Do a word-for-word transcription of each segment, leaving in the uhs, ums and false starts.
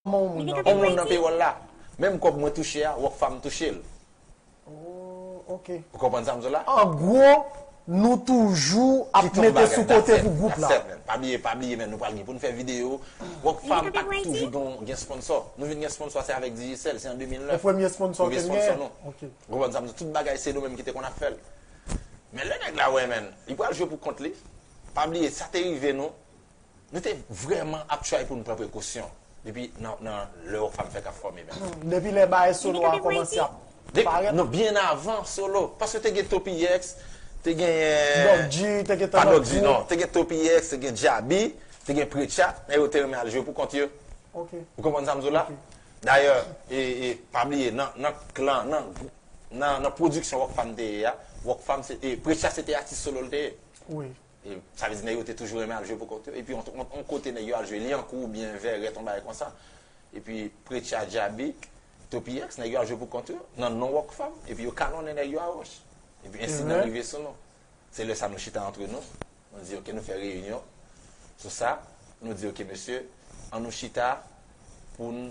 Kòman yon moun nan On moun nan pewòl la. Menm kòb mwen touche a, Rockfam touche l. Oh, ok. Ou konprann sa m di w la? An gwo, nou toujou ap mete sou kote pou gwoup la. Pa bliye, pa bliye, men nou pral gen pou n fè videyo. Rockfam pa t toujou gen, gen sponsò. Nou vin gen sponsò, se avèk Digicel, se an de mil nèf. Premye sponsò ke n gen. Ou konprann sa m di w? Tout bagay se nou menm ki te konn ap fè l. Men lè nèg la wè, men, li pral jwe pou kont li. Pa bliye, sa te rive nou. Nou te vrèman ap try pou n pran prekosyon depi nan, nan lè Rockfam fèk ap fòme menm. Depi lè bagay solo a kòmanse ap parèt. Non, byen avan solo. Paske te gen Toppy X, te genyen. Doggy, te gen Tanòk Dou. Non, te gen Toppy X, te gen Djaby, te gen Preacha, men yo te renmen al jwe pou kont yo. Ok. Ou konprann sa m di w la? Dayè, e, e, pa bliye, nan, nan klan, nan, nan, nan pwodiksyon Rockfam te ye a, Rockfam se, e, Preacha se te atis solo l te ye. Wi. E, sa vle di nèg yo te toujou renmen al jwe pou kont yo. Epi yon, yon, yon kote nèg yo al jwe Lyankou oubyen Vèrèt, yon bagay konsa. Epi Preacha, Djaby, Toppy X, nèg yo al jwe pou kont yo, nan non Rockfam. Epi yo kalonnen nèg yo a wòch. Epi ensidan rive sou nou. Se lè sa nou chita antre nou. Nou di, ok, nou fè reyinyon sou sa. Nou di, ok, mesye, an nou chita pou n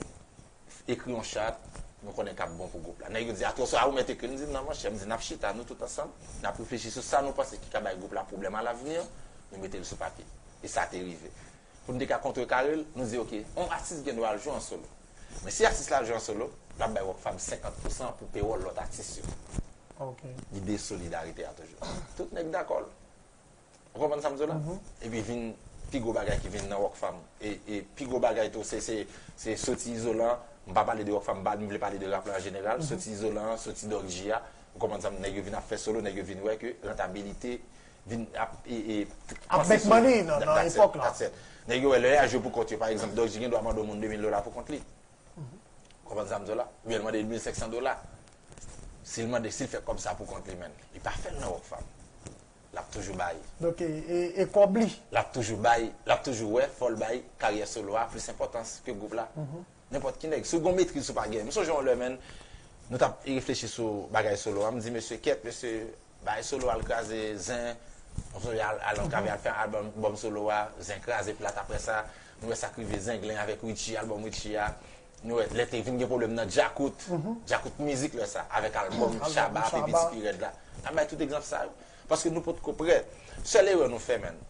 ekri yon chat nou konnen k ap bon pou gwoup la. Nèg yo di, atò sa ou mèt ekri l. M di, non, monchè, m di, n ap chita, nou tout ansanm, n ap reflechi sou sa nou panse ki ka bay gwoup la pwoblèm alavni, nou mete l sou papye. E sa te rive. Pou n te ka kontrekare l, nou di, ok, yon atis gen dwa al jwe an solo. Men si atis la al jwe an solo, l ap bay Rockfam senkant pousan pou pewòl lòt atis yo. Ok. Lide solidarite a toujou. Tout nèg dakò l. Ou konprann sa m di w la? Epi vin pi gwo bagay ki vin nan Rockfam. E, e pi gwo bagay tou, se, se, se soti Izolan. M pa pale de Rockfam, m pa, m vle pale de rap la an jeneral. Soti Izolan, soti Doggy a. Ou konprann sa m, nèg yo vin ap fè solo, nèg yo vin wè ke rentabilite vin ap, e, e, Ap make money nan, nan epòk la. Nèg yo wè lè y a jwe pou kont yo, pa egzanp, Doggy gen dwa mande yon moun de mil dola pou kont li. Ou konprann sa m di w la? Oubyen l mande l mil senk san dola. Si l mande, si l fè kòb sa pou kont li, menn, li pa fè l nan Rockfam. L ap toujou bay. Donk, e, e, e kòb li. L ap toujou bay, l ap toujou wè, fò l bay karyè solo a plis enpòtans ke gwoup la. Nenpòt ki nèg. Si w gen yon metriz, si w pa gen. M sonje yon lè, menn, nou t ap reflechi sou bagay solo a. M di, mesye, kèt, mesye, bagay solo al kraze zen. M sonje al, al, al fè albòm, albòm solo a, zen kraze plat apre sa. Nou wè sa k rive Zenglen avèk Richie, albòm Richie a. Nou wè, lè te vin gen pwoblèm nan Djakout. Djakout Mizik lè sa, avèk albòm Shabba, Pepe Ti Pi Rèd la. N ap bay tout egzanp sa yo. Paske nou potko prè. Sèl erè nou fè, menn.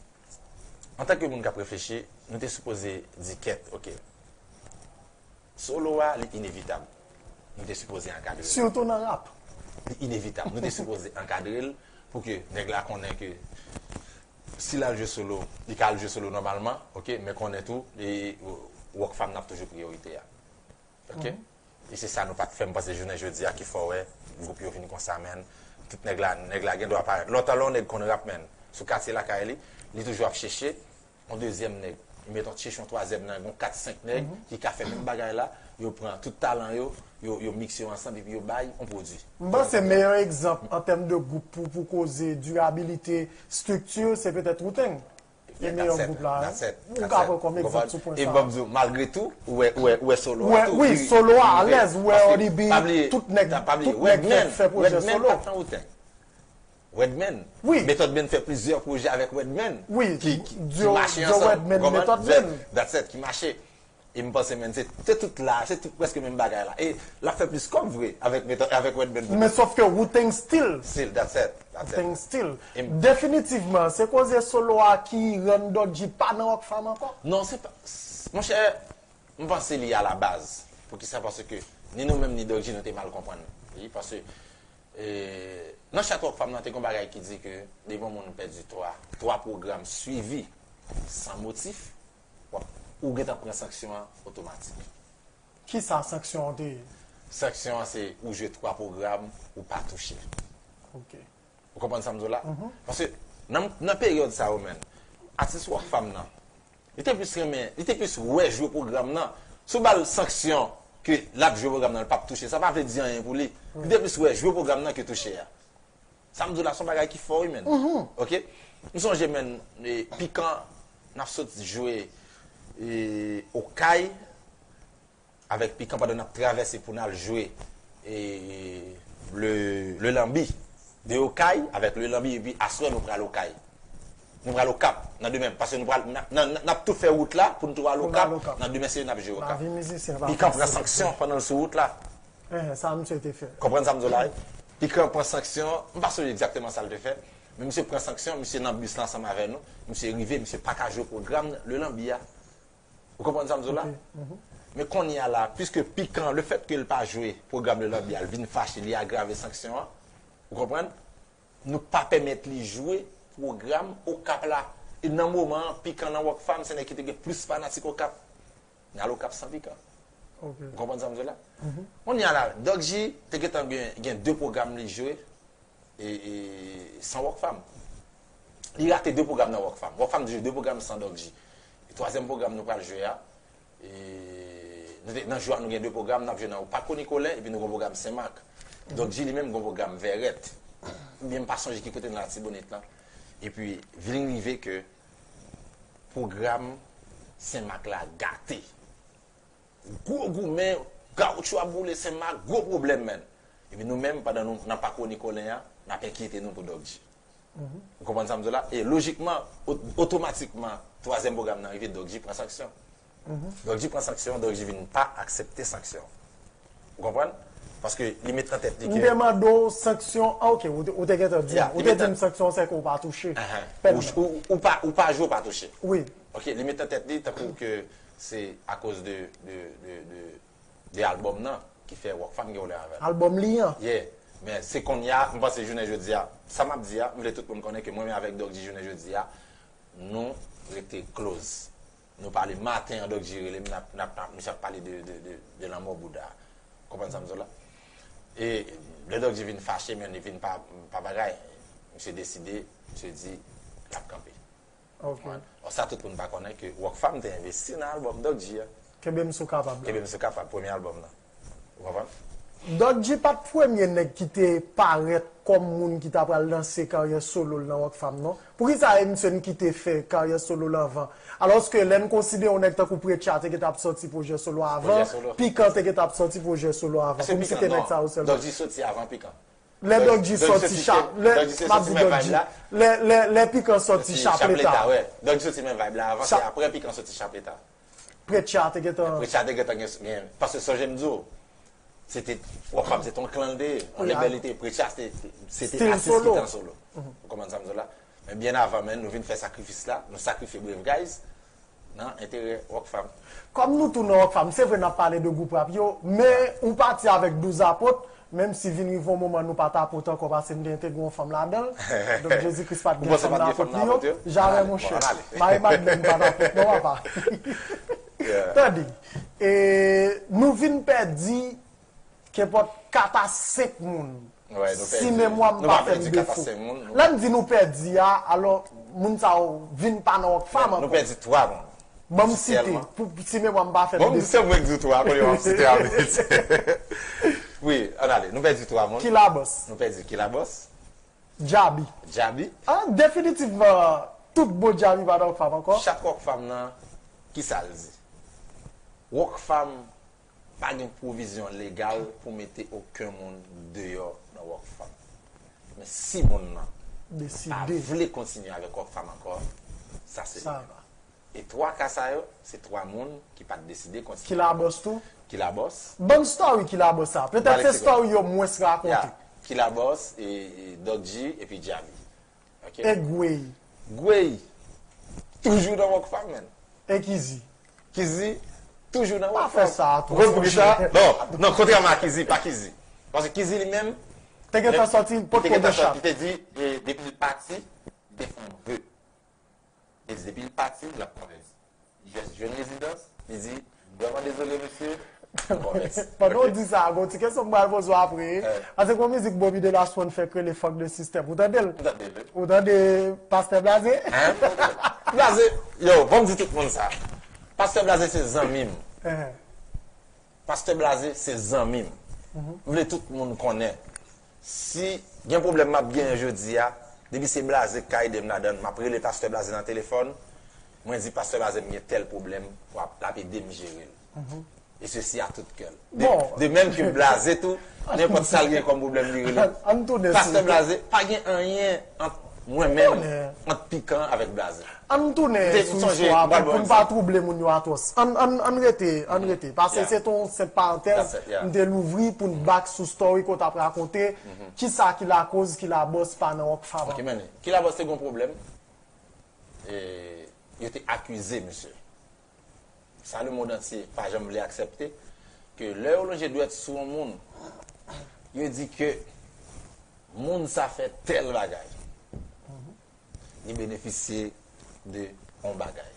Antanke moun k ap reflechi, nou te sipoze di kèt, ok. Solo a, li inevitab. Nou te sipoze ankadre l. Sitou nan rap. Li inevitab. Nou te sipoze ankadre l pou ke nèg la konnen ke si l al jwe solo, li ka al jwe solo nòmalman, ok, men konnen tou, e, Rockfam n ap toujou priyorite a. Ok? E se sa nou pa t fè, m panse jounen jodi a ki fè w wè gwoup yo vin konsa, menn. Tout nèg la, nèg la gen dwa parèt. Lontan lè yon nèg konn rap, menn, sou katye lakay li, li toujou ap chèche yon dezyèm nèg. Li met yon chèche yon twazyèm nèg, yon kat, senk nèg ki ka fè menm bagay la, yo pran tout talan yo, yo, yo mikse yo ansanm epi yo bay yon pwodui. M panse meyè egzanp an tèm de gwoup pou, pou koze dirabilite, estrikti, se petèt Wu-Tang. E meyè gwoup la. Ou ka pran kòm egzanp sou pwen sa. E ban m di w, malgre tou, ou wè, ou wè, ou wè solo a tou. Wi, solo a alèz, ou wè O D B, tout nèg, tout nèg fè, fè pwojè solo. Redman. Method Man fè plizyè pwojè avèk Redman. Wi, ki, ki mache ansanm. Redman, Method Man. That's it, ki mache. E m panse, menn, se, se tout la, se tout prèske menm bagay la. E l ap fè plis kòb vre avèk Method, avèk Redman. Men sòf ke Wu-Tang still. Still, that's it, that's it. Wu-Tang still. Definitivman, se koze solo a ki rann Doggy pa nan Rockfam ankò? Non, se pa, s-, monchè, m panse li alabaz. Poukisa? Paske ni nou menm ni Doggy nou te mal konprann li. Paske, e, nan chat Rockfam nan te gen yon bagay ki di ke depi yon moun pèdi twa, twa pwogram swivi san motif, w ap, ou gentan pran sanksyon an otomatik. Kisa sanksyon an te ye? Sanksyon an se ou jwe twa pwogram, ou pa touche. Ok. Ou konprann sa m di w la? Paske nan, nan peryòd sa yo, menn, atis Rockfam nan, li te plis renmen, li te plis wè jwe pwogram nan. Si w ba l sanksyon ke l ap jwe pwogram nan, l p ap touche, sa pa vle di anyen pou li. Li te plis wè jwe pwogram nan ke touche a. Sa m di w la, se yon bagay ki fò, wi, menn. Ok? M sonje, menn, e, Pikan, n ap sot jwe, e, Okay, avèk Pikan pandan n ap travèse pou n al jwe, e, le, le Lanbi. De Okay avèk le Lanbi, epi aswè nou pral Okay. Nou pral Okap nan demen, paske nou pral, n a- n a- n ap tou fè wout la pou nou tou al Okap nan demen, se yo n ap jwe Okap. Pikan pran sanksyon pandan l sou wout la. Enhen, sa misye te fè. Konprann sa m di w la wi? Pikan pran sanksyon, m pa sonje egzakteman sa l te fè, men misye pran sanksyon, misye nan bis la ansanm avè nou, misye rive, misye pa ka jwe pwogram Lelanbi a. Ou konprann sa m di w la? Men kounye a la, piske Pikan, lefètke l pa jwe pwogram Lelanbi a, l vin fache, li agrave sanksyon an. Ou konprann? Nou pa pèmèt li jwe pwogram Okap la. E nan moman an, Pikan nan Rockfam, se nèg ki te gen plis fanatik Okap. N al Okap san Pikan. Ou konprann sa m di w la? Kounye a la, Doc G te gentan gen, gen de pwogram li jwe e, e, san Rockfam. Li rate de pwogram nan Rockfam. Rockfam jwe de pwogram san Doc G. E twazyèm pwogram nou pral jwe a, e, nou te, nan jou a, nou gen de pwogram, n ap jwe nan Pako Nikolè, epi nou gen yon pwogram Senmak. Doc G li menm gen yon pwogram Vèrèt. Oubyen m pa sonje ki kote nan Latibonit lan. Epi, vin rive ke pwogram Senmak la gate. Gwo goumen, kawoutchou ap boule Senmak, gwo pwoblèm, menn. Epi nou menm, pandan nou nan Pako Nikolè a, n ap enkyete nou pou Doc G. Ou konprann sa m di w la? E lojikman, o- otomatikman, twazyèm pwogram nan rive, Doc G pran sanksyon. Doc G pran sanksyon, Doc G vin pa aksepte sanksyon. Ou konprann? Paske li met nan tèt li ke. M te mande w sanksyon an, oke, ou te- ou te gentan di m. Ou te di m sanksyon an se ke w pa touche. Pèl Ou, ou, ou pa, ou pa jwe, ou pa touche. Wi. Oke, li met nan tèt li tankou ke se akoz de, de, de, de, de albòm nan ki fè Rockfam gen pwoblèm avè l. Albòm li an. Yeah. Men se kounye a, m panse jounen jodi a, sa m ap di a, m vle tout moun konnen ke mwen menm avèk Doc G jounen jodi a, nou rete close. Nou pale maten an, Doc G rele m, n ap, n ap, n ap, misye ap pale de, de, de, de lanmò Bouda. Konprann sa m di w la? E lè Doc G vin fache, men li vin pa, pa bagay, misye deside, misye di l ap kanpe. Ok. Konprann? Sa tout moun pa konnen ke Rockfam te envesti nan albòm Doc G a. Kenbe m si w kapab la. Kenbe m si w kapab, premye albòm nan. Ou konprann? Doc G pa t premye nèg ki te parèt kòm moun ki ta pral lanse karyè solo l nan Rockfam, non. Poukisa Emson ki te fè karyè solo l anvan? Alòske lè n konsidere yon nèg tankou Preacha te gentan ap sòti pwojè solo avan, Pikan te gentan ap sòti pwojè solo avan, pou m site nèg sa yo sèlman. Doc G soti avan Pikan. Lè Doc G sòti chap, lè, m ap di Doc G, lè, lè, lè Pikan sòti Chapleta. Doc G soti menm vibe la avan, se apre Pikan soti Chapleta. Preacha te gentan. Preacha te gentan gen, gen, paske sonje m di w, se te, Rockfam se te yon klan l te ye, yon lebèl li te ye, Preacha se te, se te atis ki te an solo. Ou konprann sa m di w la? Men byen avan, men nou vin fè sakrifis la, nou sakrifye Brave Guys, nan enterè Rockfam. Kòm nou tou nan Rockfam, se vre n ap pale de gwoup rap yo, men ou pati avèk Douz Apot, menm si vin rive yon moman nou pa t apot ankò paske n te entegre yon fanm ladan l. Donk Jezi Kris pa t gen fanm nan apot li yo. Jamè monchè. Mari Madlèn pa t apot non papa. Tande, e, nou vin pèdi kenpòt kat a senk moun. Si memwa m pa fè m defo. Lè m di nou pèdi a, alò, moun sa yo vin pa nan Rockfam ankò. Nou pèdi twa moun. Ban m site, pou, si memwa m pa fè m defo. Bon, m di se mwen k di w twa, kounye a w ap site avèk. Wi, ann ale. Nou pèdi twa moun. Kilabòs. Nou pèdi Kilabòs. Djabi. Djabi. Ah, definitivman, tout bon Djabi pa nan Rockfam ankò. Chak Rockfam nan, kisa l di? Rockfam pa gen pwovizyon legal pou mete okenn moun deyò nan Rockfam. Men si moun nan pa vle kontinye avèk Rockfam ankò, sa se li menm. E twa ka sa yo, se twa moun ki pa t deside kontinye. Kilabòs tou? Kilabòs. Ban m story Kilabòs sa. Petèt se story yo mwens rakonte. Ya. Kilabòs, e, e, Doc G, epi Djabi. Ok. E Gwey? Gwey, toujou nan Rockfam, menn. E Kizi? Kizi, toujou nan Rockfam. Pa fè sa a tou, sonje. Ou konn poukisa? Non, non, kontrèman a Kizi, pa Kizi. Paske Kizi li menm, te gentan sòti, potko gen chap. Li te di, e, depi l pati, li te fè yon ve. Li di depi l pati, l ap konvèti. Li jis jwenn rezidans, li di, m vrèman dezole, mesye, m konvèti. Pandan w di sa, gon ti kesyon m pral poze w apre. Paske gon mizik Bobby de la Swan fè k rele Fuck the System. Ou tande l? M tande l, wi. Ou tande Pastè Blaze? Hein? Blaze, yo, ban m di tout moun sa. Pastè Blaze se zanmi m. Pastè Blaze se zanmi m. M vle tout moun konnen. Si gen pwoblèm m ap genyen jodi a, depi se Blaze k ka ede m ladan l, m ap rele Pastè Blaze nan telefòn, mwen di Pastè Blaze m gen tèl pwoblèm, w ap, l ap ede m jere l. E sesi a tout kè l. De, de menm ke Blaze tou, nenpòt sa l gen kòm pwoblèm li rele. Pastè Blaze, pa gen anyen ant Mwen menm, ant Pikan avèk Blaze. Ann tounen sou istwa pou n pa twouble moun yo atwòs. Ann, ann, ann rete, ann rete. Paske se t on senp parantèz m te louvri pou n back sou story ke w t ap rakonte. Kisa ki lakoz Kilabòs pa nan Rockfam ankò? Kilabòs te gen yon pwoblèm. Yo te akize misye. Sa lemonn antye pa janm vle aksepte, ke lè yo lonje dwèt sou yon moun, yo di ke moun sa fè tèl bagay. Li benefisye de yon bagay.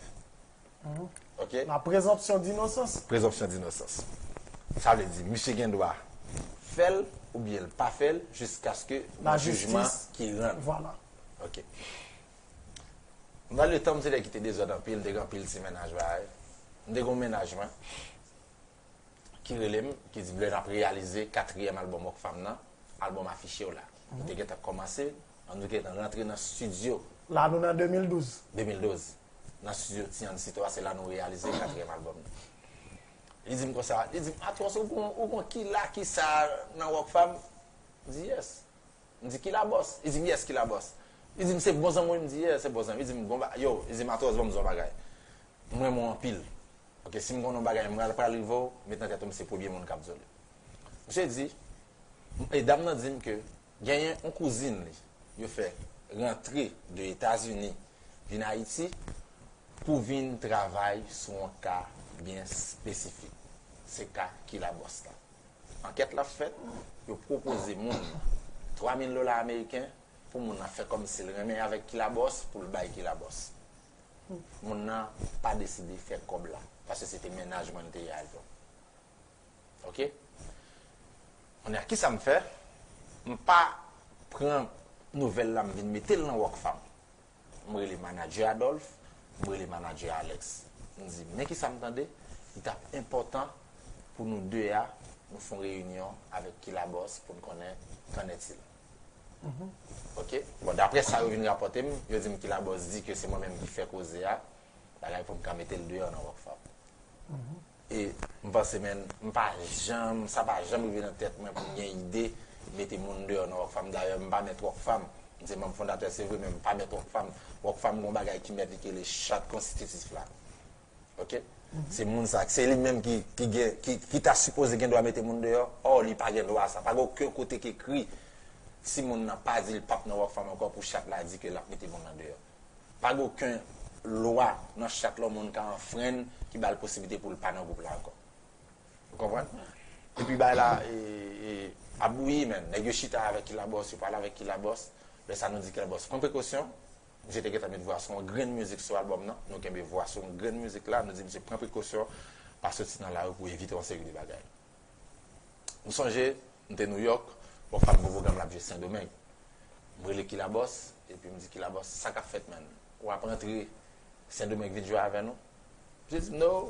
Ok? La présomption d'innocence. Présomption d'innocence. Sa vle di, misye gen dwa fè l oubyen l pa fè l jiskaske yon jijman ki rann. Vwala. Ok. Nan letan m se nèg ki te dezòd anpil, m te gen anpil ti mennaj bagay. M te gen yon mennaj mwen ki rele m, ki di m lè n ap reyalize katriyèm albòm Rockfam nan, albòm Afiche w la. Nou te gentan kòmanse, nou te gentan rantre nan estidyo. La nou nan de mil douz. De mil douz. Nan estidyo Tian Sito a, se la nou reyalize katriyèm albòm nan. Li di m konsa, li di m, Atwòs, ou gon, ou gon kila, kisa nan Rockfam? M di, Yes. M di, Kilabòs? Li di m, Yes, Kilabòs. Li di m, Se bon zanmi w? M di, Yeah, se bon zanmi. Li di m, Gon ba, yo, li di m, Atwòs, ban m di w yon bagay. M renmen w anpil. Ok, si m konnen yon bagay m pral pral rive w, met nan tèt ou m se premye moun k ap di w li. Misye di, e dam nan di m ke genyen yon kouzin li, yo fè rantre de Etazini vin Ayiti pou vin travay sou yon ka byen espesifik. Se ka Kilabòs la. Ankèt la fèt, yo pwopoze moun nan twa mil dola ameriken pou moun nan fè kòmsi l renmen avèk Kilabòs, pou l bay Kilabòs. Moun nan pa deside fè kòb la, paske se te mennaj mwen l te ye a l tou. Ok? Kounye a, kisa m fè? M pa pran nouvèl la, m vin mete l nan Rockfam. M rele manadjè Adolphe, m rele manadjè Alex. M di, Men kisa m tande, li t ap enpòtan pou nou de a, nou fè yon reyinyon avèk Kilabòs pou n konnen qu'en est-il. Ok? Bon, daprè sa yo vin rapòte m, yo di m Kilabòs di ke se mwen menm ki fè koze a, bagay pou m ka mete l deyò nan Rockfam. E m panse, men, m pa janm, sa pa janm rive nan tèt mwen pou m gen ide mete moun deyò nan Rockfam. Dayè, m pa mèt Rockfam. M se manm fondatè, se vre, men m pa mèt Rockfam. Rockfam gen yon bagay ki mèt li ki rele chat konstititif la. Ok? Se moun sa, se li menm ki, ki, gen, ki, ki ta sipoze gen dwa mete moun deyò. Ò, li pa gen dwa sa. Pa gen okenn kote ki ekri si moun nan pa di l p ap nan Rockfam ankò pou chat la di ke l ap mete moun nan deyò. Pa gen okenn lwa nan chat la yon moun ka anfrenn ki ba l posiblite pou l pa nan gwoup la ankò. Ou konprann? Epi bagay la e, e, ap bouyi, men. Nèg yo chita avèk Kilabòs, yo pale avèk Kilabòs. Lè sa nou di Kilabòs pran prekosyon. Misye te gentan met vwa sou yon grenn mizik sou albòm nan. Nou kenbe vwa sou yon grenn mizik la. Nou di misye pran prekosyon, pa soti nan lari pou evite yon seri de bagay. M sonje, m te Nouyòk, Rockfam gon pwogram l ap jwe Sendomeng. M rele Kilabòs, epi m di, Kilabòs, sa k ap fèt, menn? W ap rantre Sendomeng vin jwe avè nou? Misye di m, No,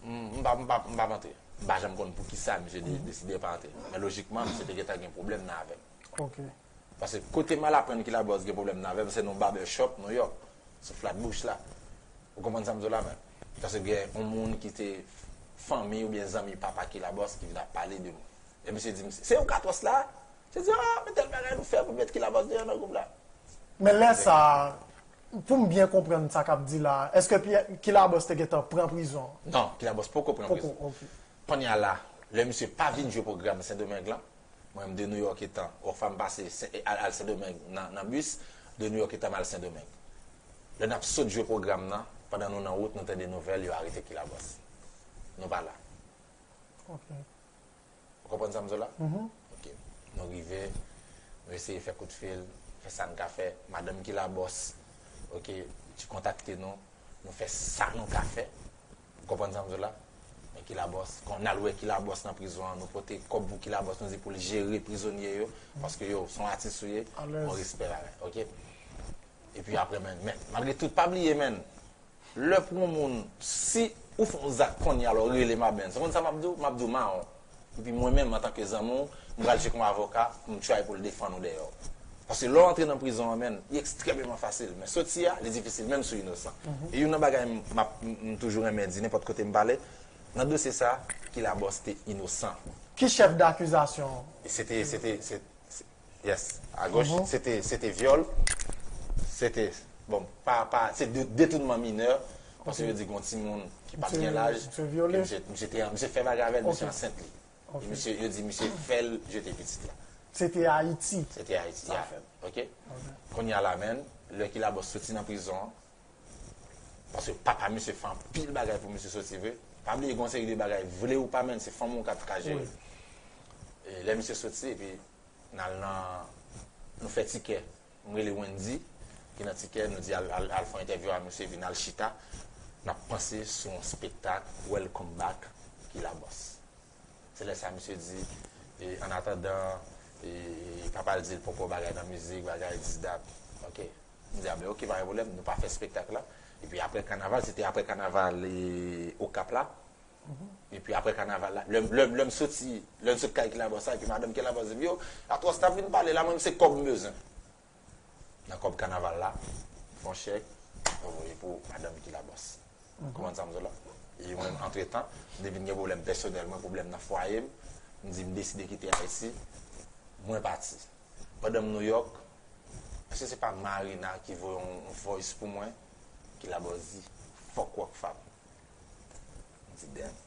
m, m p ap, m p ap, m p ap antre. M pa janm konn poukisa misye de-, deside pa antre. Men lojikman, misye te gentan gen pwoblèm nan avè m. Ok. Paske kote m al aprann Kilabòs gen pwoblèm nan avè m, se nan yon barbershop Nouyòk, sou Flatbush la. Ou konprann sa m di w la, men? Paske gen yon moun ki te fanmi oubyen zanmi papa Kilabòs ki vin ap pale de mwen. E misye di m, Se ou k Atwòs la? Misye di, Ah, men tèl bagay nou fè pou met Kilabòs deyò nan gwoup la. Men lè sa a, pou m byen konprann sa k ap di la a, èske Kilabòs te gentan pran prizon? Non, Kilabòs poko pran prizon. Poko, ok. Kounye a la, lè misye pa vin jwe pwogram Sendomeng lan, mwen menm de Nouyòk etan, Rockfam pase Sen, al, al Sendomeng nan, nan bis, de Nouyòk etan m al Sendomeng. Lè n ap sot jwe pwogram nan, pandan nou nan wout, nou tande nouvèl, yo arete Kilabòs. Nou pa la. Ok. Ou konprann sa m di w la? Ok. Nou rive, nou eseye fè kout fil, fè sa n ka fè. Madanm Kilabòs, ok, ti kontakte nou, nou fè sa nou ka fè. Ou konprann sa m di w la? Men Kilabòs, kon n al wè Kilabòs nan prizon an, nou pote kòb pou Kilabòs, nou di pou l jere prizonye yo, paske yo, se yon atis ou ye, yon respè bagay, ok? Epi apre, men, men, malgre tout, pa bliye, men, Lè pou yon moun, si ou fè yon zak kounye a, lè w rele m a benn, se konn sa m ap di w? M ap di w mawon. Epi mwen menm, antanke zanmi w, m pral tcheke yon avoka pou m try pou l defann ou dèyè w. Paske lè w antre nan prizon an, menn, li ekstrèmeman fasil. Men soti a, li difisil, menm si w inosan. E youn nan bagay m, m ap, m, m toujou renmen di, nenpòt kote m pale, nan dosye sa, Kilabòs te inosan. Ki chèf dakizasyon? Se te, se te, se, Yes, agoch, se te, se te vyòl. Se te, bon, pa, pa, se de, detounman minè, paske yo di gon timoun ki pa t gen laj, ke misye, misye te, misye fè bagay avè l, misye ansent li. E misye, yo di misye fè l jete pitit la. Se te Ayiti. Se te Ayiti, ya. Ok? Kounye a la, menn, lè Kilabòs soti nan prizon an, paske papa misye fè anpil bagay pou misye soti vre. Pa bliye, gon seri de bagay, vle ou pa, menn, se fanmi w k ap ka jere. E lè misye soti, epi n al nan, nou fè tikè. M rele Wendy, ki nan tikè, nou di al, al, al fè yon entèvyou a misye, epi n al chita, n ap panse sou yon spektak Welcome Back Kilabòs. Se lè sa misye di, e, an atandan, e, papa l di l poko bagay nan mizik, bagay dis dat. Ok. M di, a ben ok, pa gen pwoblèm, nou pa fè spektak la. Epi apre kanaval, se te apre kanaval, e, Okap la. Epi apre kanaval la, lè, lè, lè m soti, lè m sot kay Kilabòs la, epi madanm Kilabòs di m, yo, Atwòs t ap vin pale la, mwen, se kòb m bezwen. Nan kòb kanaval la, fè yon chèk, mwen voye pou madanm Kilabòs. Ou konprann sa m di w la? E mwen, antretan, m te vin gen pwoblèm pèsonèl mwen, pwoblèm nan fwaye m, m di m deside kite Ayiti, mwen pati. Pandan m Nouyòk, èske se pa Marina ki voye yon, yon voice pou mwen? Kilabòs di, fòk Rockfam. M di, damn.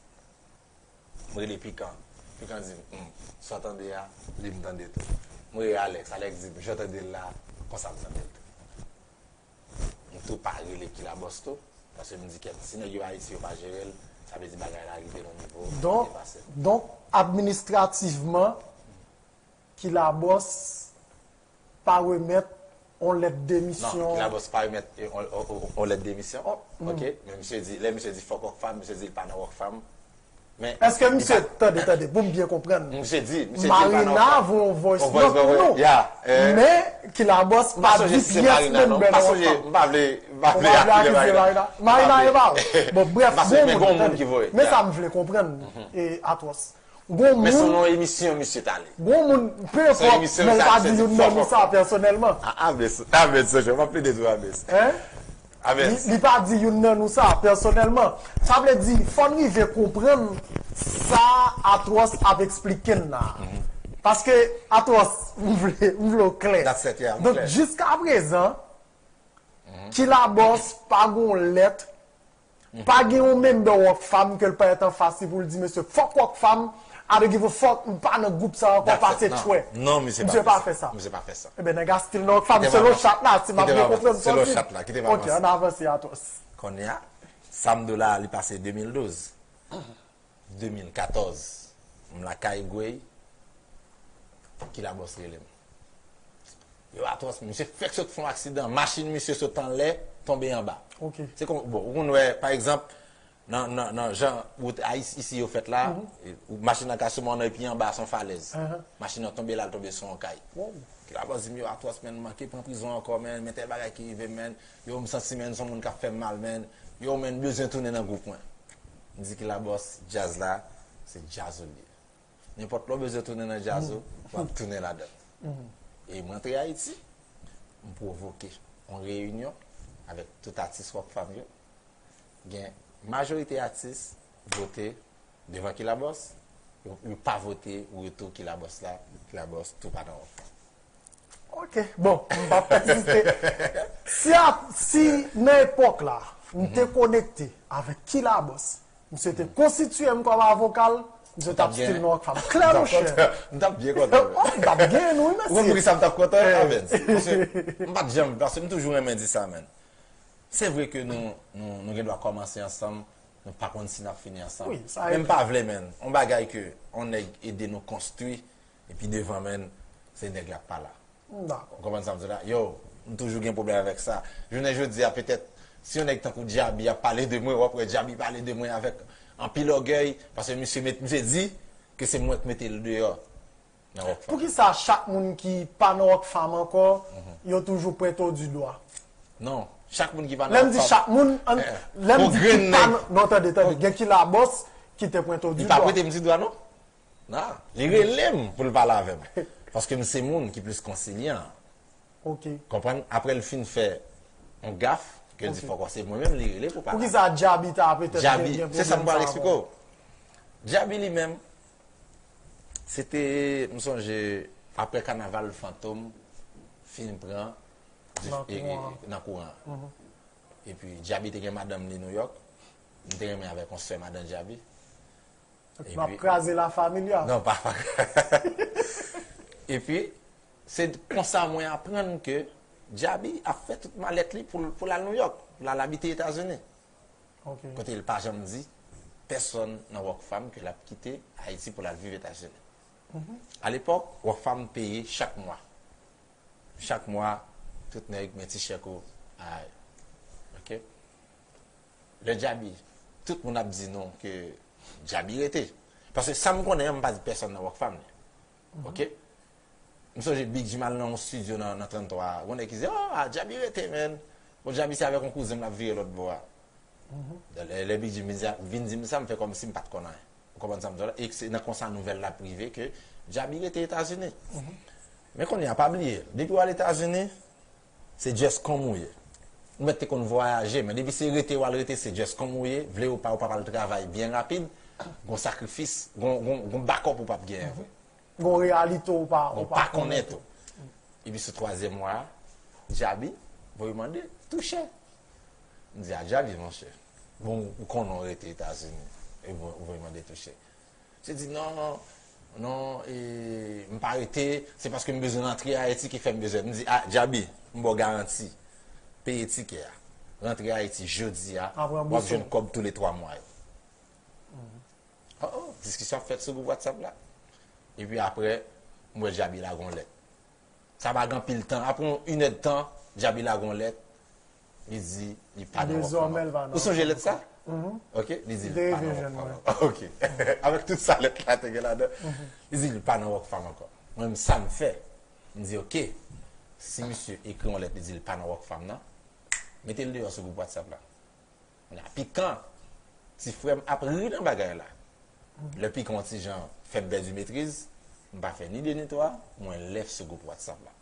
M rele Pikan. Pikan di m, hmm, sa w tande a, li m tande tou. M rele Alex. Alex di m, jan w tande l la, konsa m tande l tou. M tou pa rele Kilabòs tou, paske m di kèt, si nèg yo Ayiti yo pa jere l, sa vle di bagay la rive nan yon nivo ki depase l. Donk, administrativman, Kilabòs pa remèt on lèt demisyon. Non, Kilabòs pa remèt, eh, on, on, on, on lèt demisyon. Ok, men misye di, lè misye di fòk Rockfam, misye di l pa nan Rockfam. Men, èske misye, tande, tande, pou m byen konprann. Misye di, misye di l pa nan Rockfam. Marina voye yon voice note pou nou. Men Kilabòs pa di pyès menm nan Rockfam. M pa sonje, m pa vle, m pa vle akize Marina. Marina e pa w. Bon, brèf, gon moun, tande. Men sa m vle konprann, e, Atwòs. Gon moun. Men se yon emisyon misye t ale. Gon moun, pe enpòt, men l pa di youn nan nou sa pèsonèlman. A, Abes, Abes, Sochè, m ap plede tou, Abes. Hein? Abes. Li, li pa di youn nan nou sa pèsonèlman. Sa vle di, fò n rive konprann sa Atwòs ap eksplike n la. Paske, Atwòs, m vle, m vle w klè. Donk, jiska prezan, Kilabòs pa gon lèt, pa gen yon member Rockfam ke l pa ret anfas li pou l di, mesye, fòk Rockfam, I don't give a fuck, m pa nan gwoup sa ankò, pase tchwè. Non, misye pa fè sa. Misye pa fè sa. Ebyen, nèg a still nan Rockfam, selon chat la, si m ap byen konprann sa w di. Selon chat la, kite m avanse. Ok, ann avanse, Atwòs. Kounye a, sa m di w la, li pase de mil douz. De mil katòz, m lakay Gwey, Kilabòs rele m. Yo, Atwòs, misye fèk sot fè yon aksidan, machin misye sot anlè, tonbe anba. Se kon, bon, ou konn wè, pa egzanp, nan, nan, nan jan wout Ayiti isi yo fèt la, e, ou, machin nan ka sou mòn nan epi anba se yon falèz. Machin nan tonbe la, l tonbe sou yon kay. Kilabòs di m, yo, Atwòs, menn, m manke pran prizon ankò, menn, men tèl bagay ki rive m, menn. Yo, m santi, menn, se yon moun k ap fè m mal, menn. Yo, menn, m bezwen tounen nan gwoup mwen. M di Kilabòs, djaz la, se djaz ou l ye. Nenpòt lè w bezwen tounen nan djaz ou, w ap tounen ladan l. E m rantre Ayiti, m pwovoke yon reyinyon avèk tout atis Rockfam yo. Gen majorite atis vote devan Kilabòs, yo, yo pa vote retou Kilabòs la, Kilabòs tou pa nan Rockfam. Ok, bon, m p ap pèsiste. Si a, si nan epòk la, m te konekte avèk Kilabòs, misye te konstitiye m kòm avoka l, misye t ap still nan Rockfam. Klè, monchè. M t ap byen kontan. Oh, m t ap genyen nou, wi, mesye. Ou konn poukisa m t ap kontan, Abens? Paske m pa t janm, paske m toujou renmen di sa, menn. Se vre ke nou, nou, nou gen dwa kòmanse ansanm, nou pa konn si n ap fini ansanm. Men m pa vle, menn. On bagay ke on nèg ede nou konstwi, epi devan, menn, se nèg la k pa la. Ou konprann sa m di la? Yo, m toujou gen pwoblèm avèk sa. Jounen jodi a, petèt, si yon nèg tankou Djaby ap pale de mwen, w ap wè Djaby pale de mwen avèk anpil ògèy, paske misye met, misye di ke se mwen k mete l deyò nan Rockfam. Poukisa chak moun ki pa nan Rockfam ankò, yo toujou pwente w di dwa? Non, chak moun ki pa nan Rockfam. Lè m di chak moun, lè m di ki pa nan, non, tande, tande, gen Kilabòs ki te pwente w di dwa. Li pa pwente m di dwa, non. Non, li rele m pou l pale avè m. Paske m se moun ki plis konsilyan. Ok. Konprann? Apre l fin fè yon gaf, ke l di fòk se mwen menm li rele pou pale avè m. Poukisa Djaby ta petèt gen, gen pwoblèm sa ankò? Djaby, se sa m pral eksplike w. Djaby li menm, se te, m sonje, apre kanaval Fantom fin pran, Nan kouran an. Epi Djaby te gen madanm li Nouyòk. M te renmen avèk yon sè madan Djaby. Donk nou ap kraze La Familia. Non, pa, pa. Epi, se konsa mwen aprann ke Djaby ap fè tout malèt li pou, pou l al Nouyòk, pou l al abite Etazini. Kote l pa janm di pèsonn nan Rockfam ke l ap kite Ayiti pou l al viv Etazini. Alepòk, Rockfam peye chak mwa. Chak mwa, tout nèg men ti chèk ou. Ay. Ok? Lè Djaby, tout moun ap di nou ke Djaby rete. Paske sa m konnen an, m pa di pèsonn nan Rockfam li. Ok? M sonje Big Jim al nan yon studio nan, nan trannntwa a. Gon nèg ki di, oh, ah, Djaby rete, man. Bon, Djaby se avèk yon kouzen m l ap vire lòt bò a. Lè, lè Big Jim vin di, vin di m sa, m fè kòmsi m pa t konn anyen. Ou konprann sa m di w la? E se nan konsa nouvèl la ap rive ke Djaby rete Etazini. Men kounye a, pa bliye, depi w al Etazini, se just kòm ou ye. Ou mèt te konn vwayaje, men depi se rete w al rete, se just kòm ou ye, vle ou pa, ou p ap al travay byen rapid, gon sakrifis, gon, gon, gon backup ou p ap genyen vre. Gon reyalite ou pa, ou pa konnen tou. Epi sou twazyèm mwa a, Djaby voye mande Touche. M di, a Djaby, monchè. Bon, ou konnen w rete Etazini. E bon, ou voye mande Touche. Misye di, non, non, e, m pa rete, se paske m bezwen rantre Ayiti ki fè m bezwen. M di, a Djaby, m ba w garanti. Peye tikè a. Rantre Ayiti jodi a, w ap jwenn kòb tou le twa mwa yo. Oh, oh, diskisyon ap fèt sou gwoup WhatsApp la. Epi apre, m wè Djaby lage yon lèt. Sa pa gen anpil tan. Apre yon inèdtan, Djaby lage yon lèt. Li di li pa nan Rockfam ankò. Ou sonje lèt sa? Ok, li di li pa nan Rockfam ankò. Ok. Avèk tout sa lèt la te gen ladan. Li di li pa nan Rockfam ankò. Mwen menm sa m fè. M di ok. Si misye ekri yon lèt, li di li pa nan Rockfam nan, mete l deyò sou gwoup WhatsApp la. Kounye a, Pikan, ti frè m ap ri nan bagay la. Lè Pikan yon ti jan fè m pèdi metriz, m pa fè ni de ni twa, mwen lèf sou gwoup WhatsApp la.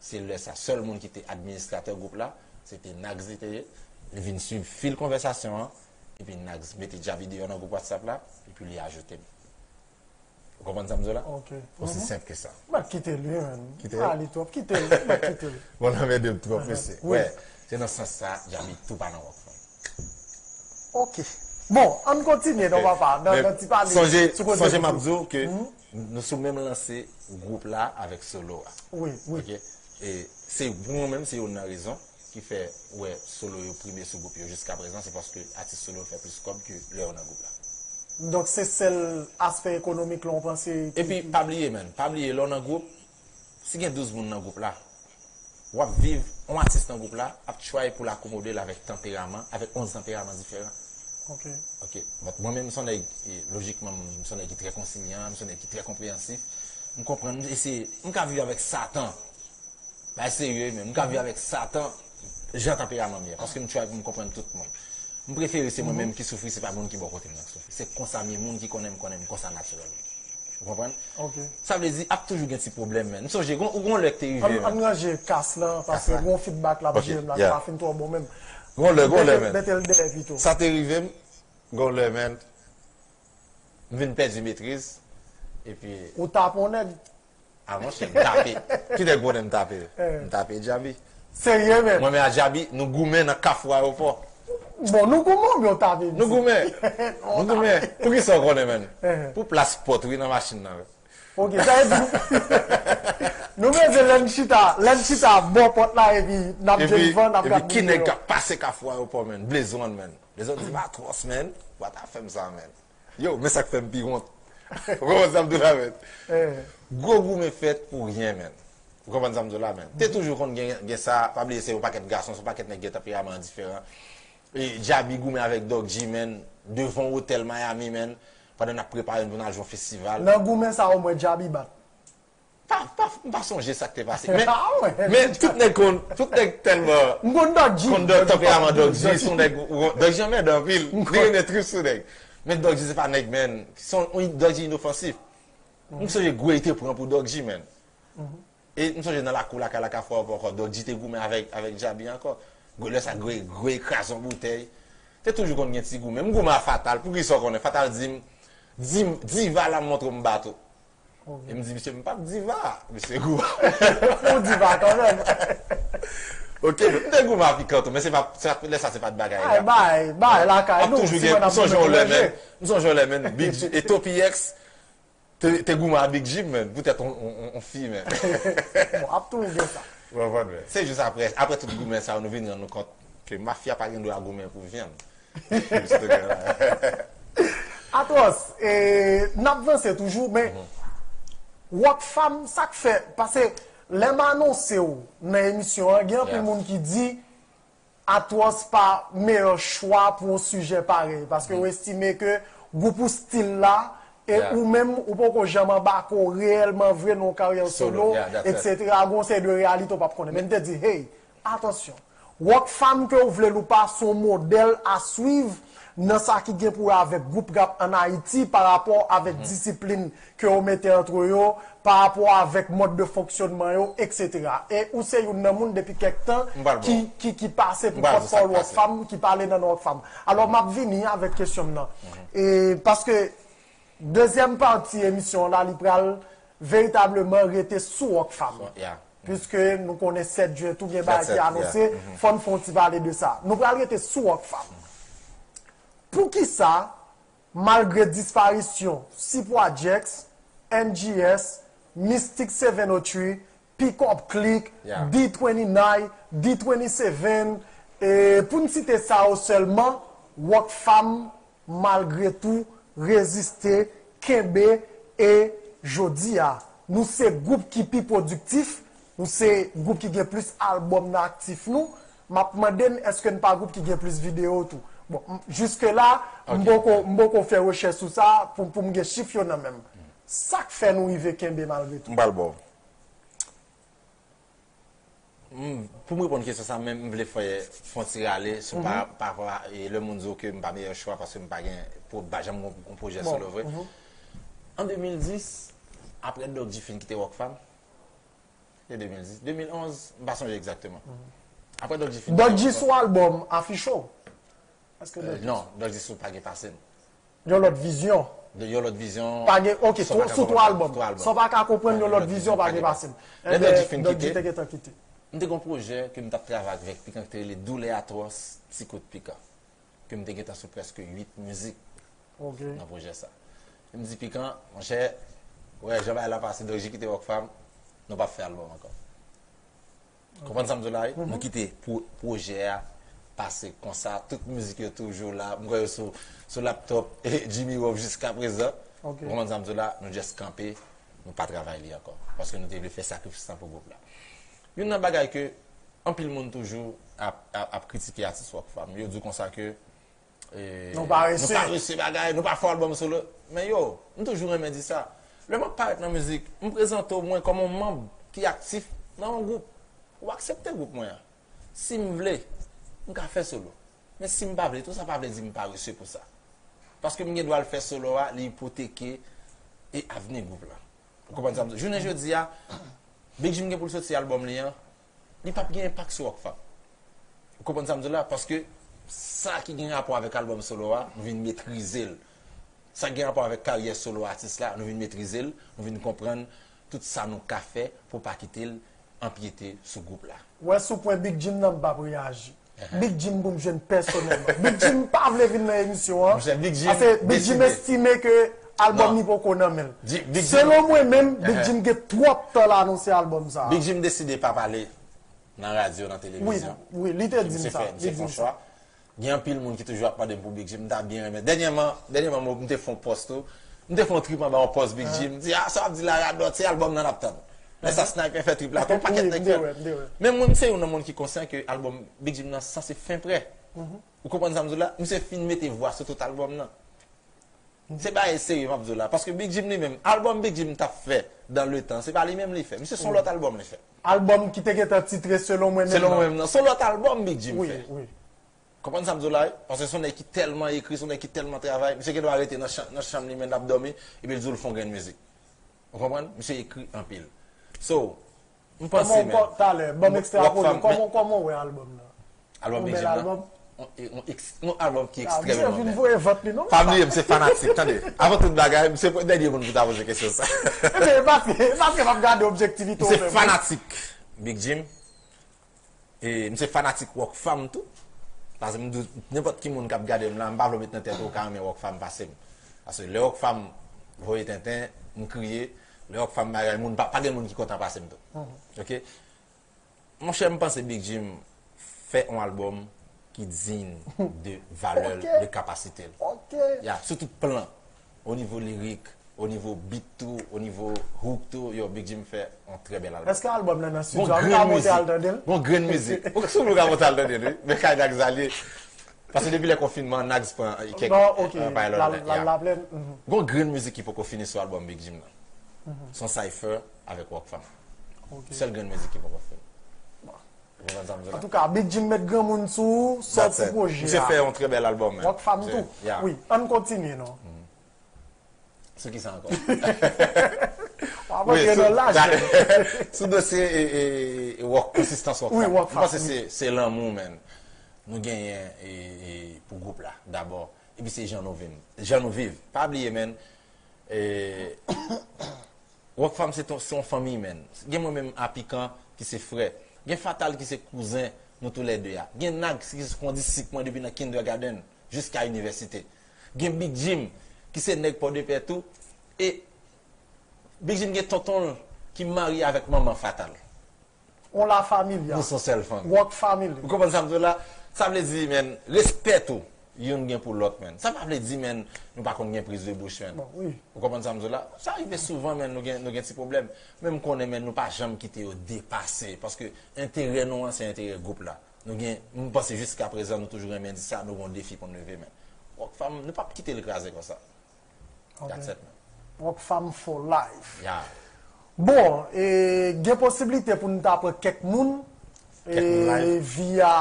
Se lè sa, sèl moun ki te administratè gwoup la, se te Nags li te ye. Li vin swiv fil konvèsasyon an, epi Nags mete Djaby deyò nan gwoup WhatsApp la, epi li ajoute m. Ou konprann sa m di w la? Ok. Osi senp ke sa. Mèt kite l, wi, menn. Kite l? Ah, li twòp. Kite l. Mèt kite l. Bon, nan mède l twòp, mesye. Wi. Wè, se nan sans sa, Djaby tou pa nan Rockfam. Ok. Bon, ann kontinye, non, papa, nan, nan ti pale sou kote. Sonje, sonje m ap di w ke nou sou menm lanse gwoup la avèk Solo a. Wi, wi. Ok? E se pou mwen menm, se youn nan rezon ki fè ou wè Solo yo prime sou gwoup yo jiska prezan, se paske atis Solo yo fè plis kòb ke lè yo nan gwoup la. Donk, se sèl aspè ekonomik lan w panse ki... Epi, pa bliye, menn, pa bliye, lè w nan gwoup, si gen douz moun nan gwoup la, w ap viv, yon atis nan gwoup la ap try pou l akomode l avèk tanperaman, avèk onz tanperaman diferan. Ok. Ok. But mwen menm, m se yon nèg, e, lojikman, m se yon nèg ki trè konsilyan, m se yon nèg ki trè konpreyansif. M konprann, m eseye, m ka viv avèk Satan. Bagay serye wi, men m ka viv avèk Satan, jan tanperaman m ye, paske m try pou m konprann tout moun. M prefere se mwen menm ki soufri, se pa moun ki bò kote m nan k soufri. Se konsa m ye, moun ki konnen m konnen m konsa natirèlman. Ou konprann? Ok. Sa vle di, ap toujou gen ti pwoblèm, men. M sonje, gon, gon lè k te rive, men. Ann ranje kas lan, paske gon feedback l ap jere m la, li pa fin twò bon menm. Gon lè, gon lè, men. Mete l dèyè pito. Sa te rive m, gon lè, men. M vin pèdi metriz, epi... Ou tape yon nèg? A, monchè, m tape. Ki nèg konnen m tape? M tape Djaby. Serye, menn? Mwen menm a Djaby, nou goumen nan Kafou Ayewopò. Bon, nou goumen oubyen w tape misye? Nou goumen. Nou goumen. Poukisa w konnen, menn? Pou plas pòt, wi, nan machin nan, wi. Ok, sa vle di nou bezwen lè n chita, lè n chita bò pòt la, epi n ap jwenn van, n ap gad ki nèg k ap pase Kafou Ayewopò, menn. Blaze One, menn. Blaze One di m atwòs, menn. Ou pa ta fè m sa, menn. Yo, men sa k fè m pi wont. Ou konprann sa m di w la, men? Gwo goumen fèt pou ryen, men. Ou konprann sa m di w la, men? Te toujou konn gen, gen sa, pa bliye se yon pakèt gason, se yon pakèt nèg gen tanperaman diferan. E Djaby goumen avèk Doc G, men, devan otèl Miami, men, pandan n ap prepare n pou n al jwe yon festival. Nan goumen sa, omwen Djaby bat. Pa, pa, m pa sonje sa k te pase. Men, men tout nèg konn, tout nèg tèlman konn Doc G, tanperaman Doc G, se yon nèg, Doc G anmèdan anpil. Li renmen trip sou nèg. Men Doc G se pa nèg, men, se yon, Doc G inofansif. M sonje gwe te pran pou Doc G, men. E m sonje nan lakou lakay la, Kafou Ayewopò ankò, Doc G te goumen avèk, avèk Djaby ankò. Gwe, lè sa, gwe, gwe kraze yon boutèy. Te toujou konn gen ti goumen. M goumen a Fatal, poukisa w konnen? Fatal di m, di m, diva la m montre w m bat ou. E m di, misye, m p ap diva. Misye gou. Ou diva kanmenm. Ok, m te goumen a pikan tou, men se pa, se pa, lè sa se pa t bagay rap. Bay, bay lakay nou, si mwen ap goumen pou manje. M sonje yon lè, men, m sonje yon lè, men, Big G, e Topi X te, te goumen a Big Jim, men, poutèt on, on, on, on fi, men. Bon, ap toujou gen sa. Ou konprann, men. Se jis apre, apre tout goumen sa yo, nou vin rann nou kont ke mafya pa gen dwa goumen pou vyann. Atwòs, e, n ap vanse toujou, men Rockfam, sa k fè, paske lè m anonse w nan emisyon an, gen anpil moun ki di Atwòs pa meyè chwa pou yon sijè parèy, paske yo estime ke gwoup ou stil la, e ou menm, ou poko janm anbake w reyèlman vre nan yon karyè solo, etsetera. Gen yon seri de reyalite w p ap konnen. Men m te di, hey, atansyon, Rockfam ke w vle l ou pa, se yon modèl a swiv nan sa ki gen pou wè avèk gwoup rap ann Ayiti pa rapò avèk disiplin ke yo mete antre yo, pa rapò avèk mòd de fonksyònman yo, etsetera. E ou se youn nan moun depi kèk tan ki, ki, ki pase pou pòtpawòl Rockfam, ki pale nan non Rockfam. Alò, m ap vini avèk kesyon m nan. E, paske dezyèm pati emisyon an la, li pral veritableman rete sou Rockfam. Piske nou konnen sèt jen tou gen bagay ki anonse, fò n fè yon ti pale de sa. Nou pral rete sou Rockfam. Poukisa, malgre disparisyon Sipwajex, N G S, Mystic Seven O Three, Pick Up Click, D twenty-nine, D twenty-seven, e, pou n site sa yo sèlman, Rockfam malgre tou, reziste, kenbe, e jodi a, nou se gwoup ki pi pwodiktif, nou se gwoup ki gen plis albòm nan aktif nou. M ap mande n, èske n pa gwoup ki gen plis videyo tou? Bon, m- jiske la, m poko, m poko fè rechèch sou sa pou, pou m gen chif yo nan men m. Sa k fè nou rive kenbe malgre tou? M pral ba w. M, pou m reponn kesyon sa, men m vle fè, fè yon ti rale sou pa, pa rapò a, e, lè moun di w ke m pa meyè chwa paske m pa gen, pou, pa janm gon, gon pwojè solo vre. An de mil dis, apre Doc G fin kite Rockfam, se de mil dis, de mil onz, m pa sonje egzakteman. Apre Doc G fin kite Rockfam. Doc G sou albòm Affiche W. Èske Doc G sou? Non, Doc G sou pa gen pase m. Yon lòt vizyon. De yon lòt vizyon. Pa gen, ok, sou twa albòm. Sa w pa ka konprann yon lòt vizyon pa gen pase m. Lè Doc G fin kite, m te gen pwojè ke m t ap travay avèk Pikan ki te rele Doulè Atwòs, Ti Kout Pikan. Ke m te gentan sou prèske uit mizik nan pwojè sa. E m di Pikan, monchè, ou wè jan bagay la pase, Doc G kite Rockfam, nou p ap fè albòm ankò. Konprann sa m di w la, wi? Nou kite pwo- pwojè a pase konsa. Tout mizik yo toujou la. M kwè yo sou, sou laptop Jimmy Wolf jiska prezan. Ou konprann sa m di w la? Nou just kanpe. Nou pa travay li ankò. Paske nou te vle fè sakrifis lan pou gwoup la. Youn nan bagay ke anpil moun toujou ap, ap, ap kritike atis Rockfam. Yo di w konsa ke E, nou parese. Nou parese bagay, nou pa fè albòm solo. Men yo, m toujou renmen di sa. Lè m ap parèt nan mizik, m prezante w mwen kòm yon manm ki aktif nan yon gwoup. Ou aksepte gwoup mwen an. Si m vle, m ka fè solo. Men si m pa vle tou, sa pa vle di m parese pou sa. Paske m gen dwa al fè solo a, li ipoteke e avni gwoup la. Ou konprann sa m di w? Jounen jodi a, Big Jim gen pou l soti albòm li an, li p ap gen enpak sou Rockfam. Ou konprann sa m di w la? Paske sa ki gen rapò avèk albòm solo a, nou vin metrize l. Sa ki gen rapò avèk karyè solo atis la, nou vin metrize l, nou vin konprann tout sa nou ka fè pou pa kite l anpyete sou gwoup la. Ou wè sou pwen Big Jim nan m p ap reyaji. Big Jim pou m jwenn pèsonèlman. Big Jim pa vle vin nan emisyon an. Paske Big Jim estime ke albòm li poko nan men l. Selon mwen menm, Big Jim gen twòp tan l anonse albòm sa a. Big Jim deside pa pale nan radyo, nan televizyon. Wi, wi, li te di m sa. Li di m sa. Gen anpil moun ki toujou ap mande m pou Big Jim, m ta byen renmen. Dènyèman, dènyèman, m te fè yon pòs tou. M te fè yon trip anba yon pòs Big Jim. M di, "Ah, sa w ap di la radòt, se albòm nan n ap tann." Lè sa Sniper fè trip la, tou pakèt nèg fè l. Men mwen, m se youn nan moun ki konsyan ke albòm Big Jim nan sanse fen prè. Ou konprann sa m di w la? Misye fin mete vwa sou tout albòm nan. Se bagay serye m ap di w la. Paske Big Jim li menm, albòm Big Jim t ap fè dans le temps, se pa li menm li fè. Misye se yon lòt albòm li fè. Albòm ki te gentan titre Selon mwen menm nan. Selon mwen menm nan. Se yon lòt albòm Big Jim fè. Wi, wi. Konprann sa m di w la, wi? Paske se yon nèg ki tèlman ekri, se yon nèg ki tèlman travay. Misye gen dwa rete nan chan-, nan chanm li menm l ap dòmi, epi l di w l fè yon grenn mizik. Ou konprann? Misye ekri anpil. So, m panse, men. Kòman w, talè, ban m ekstrapole, kòman, kòman w wè albòm nan? Albòm Big Jim nan? Yon bèl albòm? Yon, yon eks-, yon albòm ki ekstrèmeman bèl. Misye vin voye vant li, non? Pa bliye, m se fanatik, tande. Avan tout bagay, m se dènye moun pou ta poze kesyon sa. Ebyen, e pa, e pa ke m ap gade objektivite w menm. M se fanatik Big Jim. E m se fanatik Rockfam tou. Paske m di nenpòt ki moun k ap gade m la, m pa vle w met nan tèt ou ka renmen Rockfam pase m. Paske lè Rockfam voye tenten, m kriye. Lè Rockfam bagay, moun pa, pa gen moun ki kontan pase m tou. Oke? Monchè, m panse Big Jim fè yon albòm ki diy de valè l, de kapasite l. Ya, sou tout plan. O nivo lirik, o nivo beat tou, o nivo hook tou, yo, Big Jim fè yon trè bèl albòm. Èske albòm nan nan estidyo a? M ka monte al tande l? Gon grenn mizik. Ou sou nou ka monte al tande l, wi. Men kay Nagz al ye. Paske depi lè konfinman, Nagz pran kèk, euh, pay lòt la. Gon grenn mizik ki poko fini sou albòm Big Jim nan. Se yon cypher avèk Rockfam. Sèl grenn mizik ki poko fini. Ou konprann sa m di w la? Antouka, Big Jim met granmoun sou ou, sòti pwojè a. Misye fè yon trè bèl albòm, man. Rockfam tou. Wi, ann kontinye non. Sou ki sa ankò? W ap antre nan laj. Sou dosye e, e, e, e rock, konsistans Rockfam. Wi, Rockfam. M panse se, se lanmou, man. Nou genyen e, e, pou gwoup la, dabò. Epi se jan nou viv. Jan nou viv. Pa bliye, man. E, Rockfam se ton, se yon fanmi, man. Gen mwen menm a Pikan ki se frè. Gen Fatal ki se kouzen nou toulède a. Gen Nagz ki se kondisip mwen depi nan kindergarten jiska inivèsite. Gen Big Jim ki se nèg Pòdepè tou. E Big Jim gen tonton l ki marye avèk manman Fatal. On la familia. Nou se yon sèl fanmi. Rock family. Ou konprann sa m di w la? Sa vle di, man, respè tou youn gen pou lòt, man. Sa pa vle di, man, nou pa konn gen priz de bouch, man. Bon, wi. Ou konprann sa m di w la? Sa rive souvan, man, nou gen, nou gen ti pwoblèm. Men m konnen, man, nou pa janm kite yo depase. Paske enterè nou an, se enterè gwoup la. Nou gen, m panse jiska prezan, nou toujou renmen di sa, nou gen yon defi pou n leve, man. Rockfam, nou p ap kite l kraze konsa. Ok. That's it, man. Rockfam for life. Yeah. Bon, e, gen posiblite pou nou ta pran kèk moun, kèk moun e, live, via,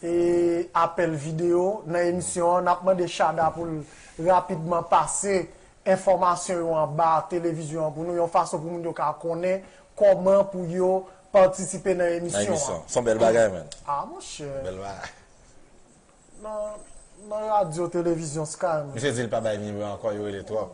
e, apèl videyo nan emisyon an. N ap mande Chada pou l rapidman pase enfòmasyon yo anba televizyon an pou nou, yon fason pou moun yo ka konnen kòman pou yo patisipe nan emisyon an. Nan emisyon. Se yon bèl bagay, man. Ah, monchè. Bèl bagay. Nan, nan radyo, televizyon, Sky, man. Misye di l pa bay nimewo ankò, yo rele twòp.